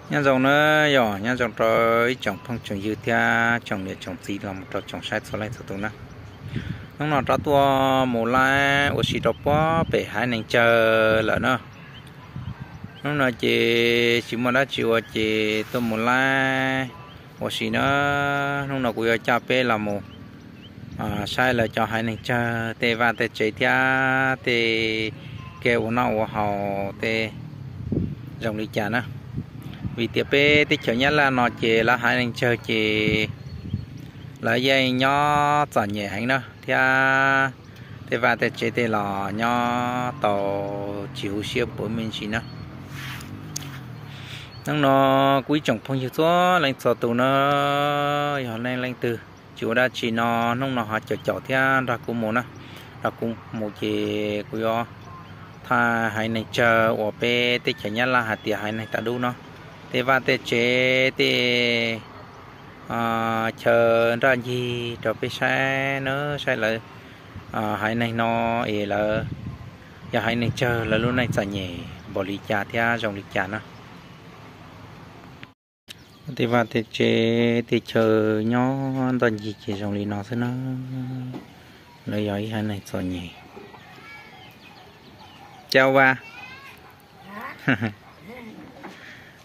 Nyob zoo na, yog nyob zoo rau ib tsoom phooj tsoom ywg thiab tsoom niam tsoom txiv los mus rau tsoom saib txhua leej txhua tus na. Hnub no rov tuaj mus laib ua si rau puag pem haiv neeg tsawg lawm na. Hnub no ces tsis muaj dab tsi ua ces tuaj mus laib ua si na. Hnub no kuv yuav coj peb los mus saib lawv cov haiv neeg tsawg tej vaj tej tsev thiab tej kev ua noj ua haus tej zoo li cas na. Vim tias peb teb chaws Nyab Laj no ces lawv haiv neeg tsawg ces lawv yeej nyob txom nyem heev na thiab tej vaj tej tsev tej los nyob tau tsis huv siab puav me ntsis na. Hnub no kuv ib tsoom phooj ywg txhua leej txhua tus na, yog leej leej twg tsis ua dab tsi no hnub no ho caum caum thiab nrog kuv mus na. Nrog kuv mus ces kuv yuav thaij haiv neeg tsawg uas peb teb chaws Nyab Laj hais tias haiv neeg tas dub no, tej vaj tej tsev tej chaw nraj ncig rau peb saib na, saib lawv haiv neeg no es lawv yog haiv neeg tsawg lawv lub neej txom nyem npaum li cas thiab zoo li cas na. Tej vaj tej tsev tej chaw nyob ntoj ncig ces zoo li no xwb na. Lawv yog ib haiv neeg txom nyem. Cas ua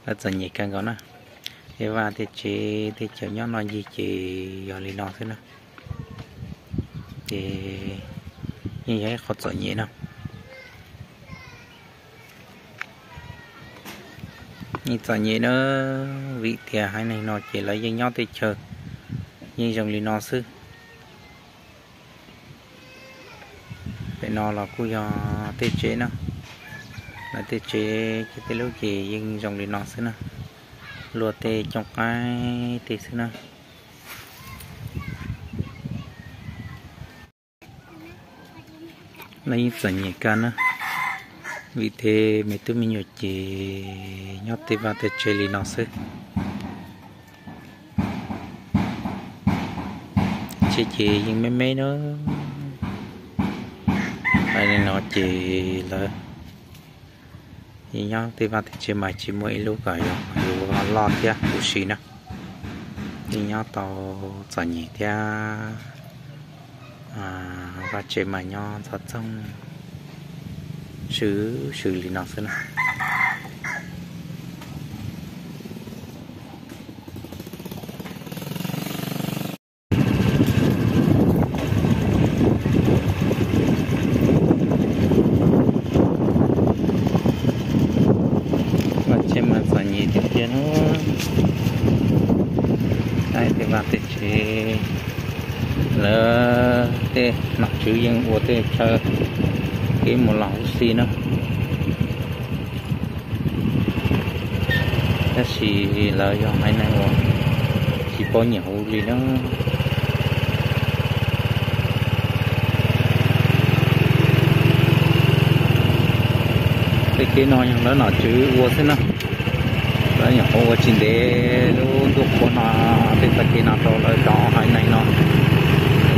lawv txom nyem kawg nkaus na. Tej vaj tej tsev tej chaw nyob ntoj ncig ces yog li no xwb na. Ces yeej yog ib qho txom nyem no. Yeej txom nyem na, vim tias haiv neeg no ces lawv yeej nyob tej chaw yeej zoo li no xwb. Pem no los kuj yog tej tsev na, lawv tej tsev ces tej lub ces yeej zoo li no xwb na, luaj tej cooj qaib tej xwb na. Lawv yeej txom nyem kawg na, vim tej me tub me nyuam ces nyob tej vaj tej tsev li no xwb. Tsev ces yeej me me na, li no ces lawv yeej nyob tej vaj tej tsev mas tsis muaj ib lub kom yuav loj thiab huv si na. Yeej nyob tau txom nyem thiab, vaj tsev mas nyob ntxhov txoog swm swm li no xwb na. Vaj tsev mas txom nyem tiag tiag na. Saib tej vaj tej tsev, lawv tej nom tswv yeej ua tej chaw kev mus los huv si na. Tab sis lawv yog haiv neeg uas tsis paub nyiam huv li na. Tej kev no yog lawv nom tswv ua xwb na. Lawv nyuam qhuav ua tsis ntev lub ntuj qhua no, tej txoj kev no rau lawv cov haiv neeg no,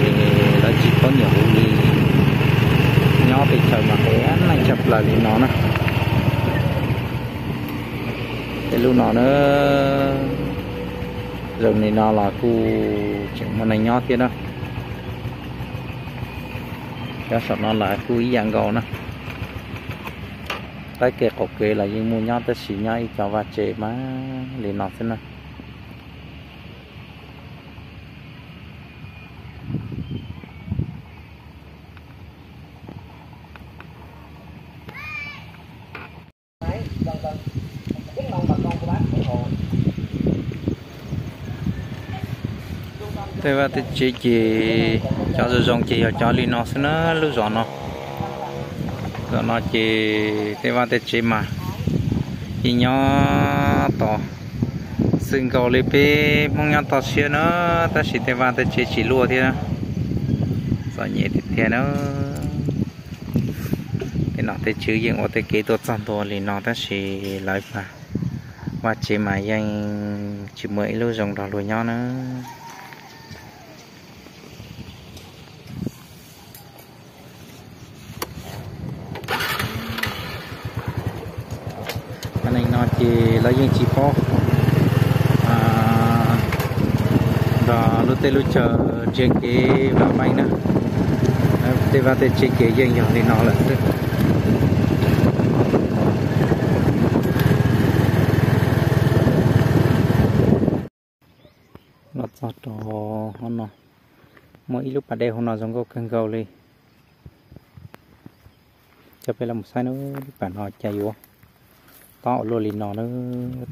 es lawv tsis paub nyiam huv li. Nyob pes tsawg mas qhia neeg tshaj plaws li no na. Tej lub no na, zoo li no los kuj tseem muaj neeg nyob thiab na. Cov saum no los kuj ib yam nkaus na. Qab kev qaum kev los yeej muaj nyob tab sis nyob ib co vaj tse mas li no xwb na. Tej vaj tej tsev ces cov zoo zoo ces yog cov li no xwb na, lub zos no. Zos no ces tej vaj tej tsev mas yeej nyob tos xwb nkaus li peb Hmoob nyob toj siab na, tab sis tej vaj tej tsev tsis luaj thiab, txom nyem tiag tiag na. Tej nom tej tswv yeej ua tej kev tuaj txog ntua li no tab sis lawv mas vaj tsev mas yeej tsis muaj ib lub zoo nrog luag nyob na. Neeg no ces lawv yeej tsis paub nrog lub teb lub chaw ntsia kev vam meej na. Tej vaj tej tsev ces yeej yog li no lawm xwb. Los txog rau hauv no, muaj ib lub pas dej hauv no zoo nkauj kawg nkaus li. Coj peb los mus saib na, lub pas no cas yuav tob ua luaj li no na,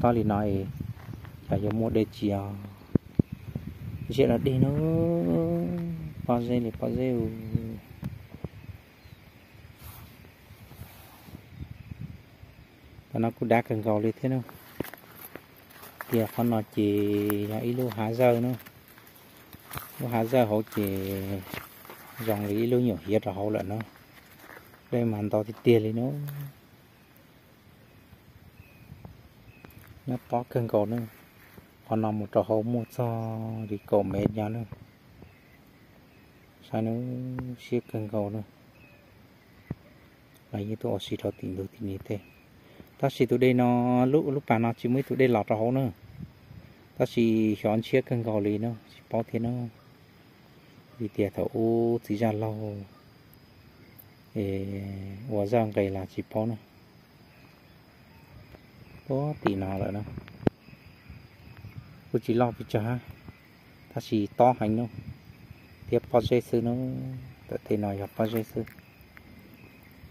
tob li no es cas yuav muaj dej tsi os. Ziab los dig na, pob zeb li pob zeb. Tam no kuj dav kawg nkaus li thiab na. Tias qhov no ces yog ib lub hav zawj na. Lub hav zawj hauv ces zoo li ib lub nyuam hiav rau hauv lawm na. Dej mas ntau tiag tiag li na. Nyob tob kawg nkaus na. Qhov no mus rau hauv muaj txog li kaum mev nyob na. Saib na, siab kawg nkaus na. Lawv yeej tuaj ua si rau tim ntug tim ni tej. Tab sis tus dej no, lub pas no tsis muaj ib tug dej los rau hauv na. Tab sis xyov ntshiab kawg nkaus li na, tsis paub thiab na. Vim tias thaum ub txiv zaj laug ua zaj nqes los tsis paub na. Puag tim no lawm na. Kuj tsis loj pes tsawg hab, tab sis tob heev na, thiab pob zeb xwb na. Tam tej no yog pob zeb xwb.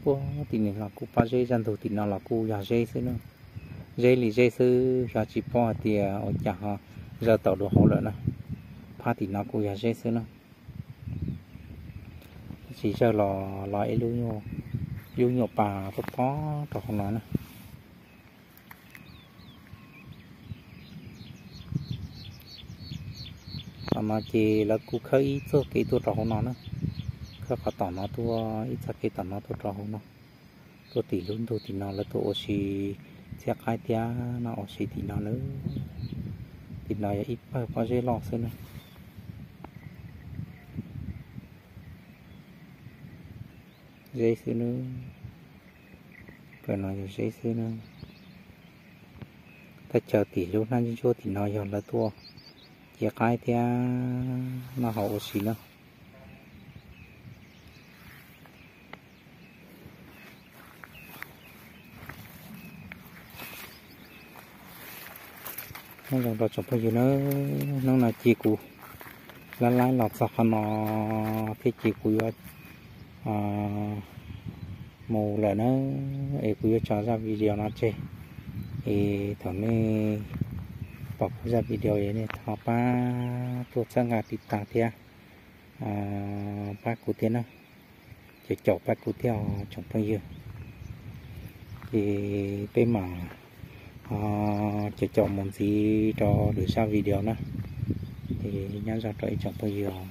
Puag tim no los kuj pob zeb, zaj ntug tim no los kuj yog zeb xwb na. Zeb li zeb xwb, xyov tsis paub hais tias ua cas ho zaws tawm dua hauv lawm na. Phab tim no kuj yog zeb xwb na. Tab sis zaws los los ib lub nyuam pas tob tob rau hauv no na. Tom no ces lawv kuj khawb ib txoj kev tuaj rau hauv no na. Khawb qhov tom no tuaj, ib txoj kev tom no tuaj rau hauv no. Tuaj tim lub ntug tim no lawv tuaj ua si txhiab qaib thiab no, ua si tim no na. Tim no yog ib pawg pob zeb loj xwb na. Zeb xwb na. Pawg no yog zeb xwb na. Thaj chaw tim lub hnab ntsuab tim no yog lawv tuaj cia qaib thiab noj haus ua si na. Nyob zoo rau tsoom phooj ywg na, hnub no ces kuv lab laib los txog qhov no thiab ces kuv yuav mus lawm na, es kuv yuav tso zaj video no tseg. Es thaum nej pom kuv zaj video es nej thov pab tuaj txhawb nqa tiv tas thiab pab kuv thiab na. Caum caum pab kuv thiab os tsoom phooj ywg. Ces peb mam caum caum mus ntxiv rau lwm zaj video na. Es nyob zoo rau ib tsoom phooj ywg os.